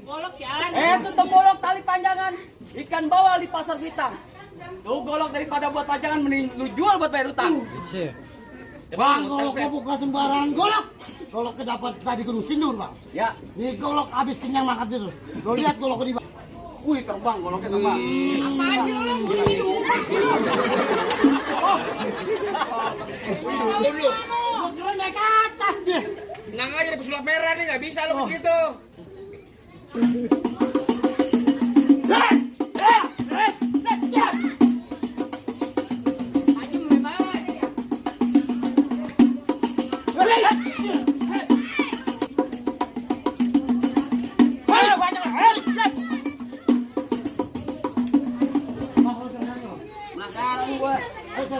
Golok jalan. Itu golok tali panjangan ikan bawal di pasar Kuitang. Tuh golok daripada buat panjangan mending lu jual buat bayar utang. Bang, goloknya bukan sembarangan golok. Goloknya dapat tadi Gunung Sindur, Bang. Ya, Ini golok habis kenyang makan itu. Lo lihat goloknya di bang. wih terbang goloknya terbang. Apaan sih lo udah hidupan gitu. Dulu. Gua kira naik ke atas dia. Tenang aja ada pesulap merah nih, nggak bisa lo begitu. Aja memang.